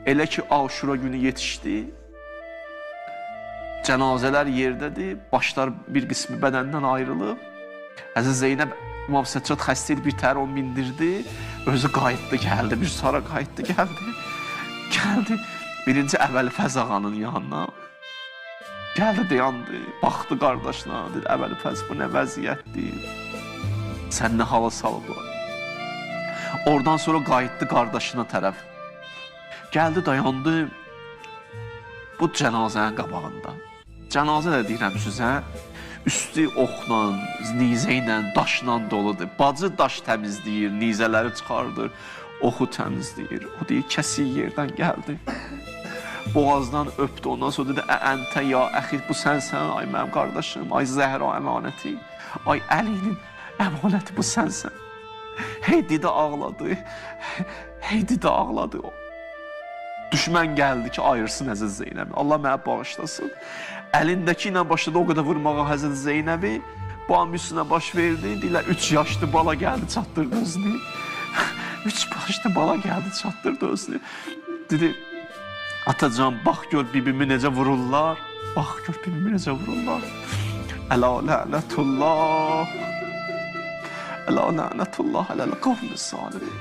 Elə ki Aşura günü yetişdi, cənazələr yerdədir, başlar bir qismi bədəndən ayrılıb. Həzrət Zeynəb İmam Səccad xəstə idi, bir təhər onu mindirdi, özü qayıtdı, gəldi, bir sonra qayıtdı, gəldi. Gəldi birinci Əbəli Fəz ağanın yanına. Gəldi, dayandı, baxdı qardaşına, dedi, Əbəli Fəz, bu nə vəziyyətdir? Sən nə hala salıblar? Oradan sonra qayıtdı qardaşına tərəf. Gəldi, dayandı bu cənazənin qabağında. Cənazə də deyirəm sizə, üstü oxla, nizə ilə, daşla doludur. Bacı daş təmizləyir, nizələri çıxardır, oxu təmizləyir. O deyir, kəsik yerdən gəldi. Boğazdan öpdü, ondan sonra dedi, əntə ya əxi, bu sənsən, ay mənim qardaşım, ay Zəhra əmanəti, ay Əlinin əmanəti, bu sənsən. Hey dedi, ağladı, hey dedi, ağladı. Düşmən gəldi ki, ayırsın Həzrət Zeynəbi. Allah mənə bağışlasın. Əlindəki ilə başladı o qədər vurmağa Həzrət Zeynəbi. Bu an üstünə baş verdi. Deyirlər, 3 yaşlı bala gəldi, çatdırdı özünü. 3 yaşlı bala gəldi, çatdırdı özünü. Dedi, atacan, bax gör bibimi necə vururlar. Bax gör bibimi necə vururlar. Əla lənətullah. Əla lənətullah ələl qavmi zalim.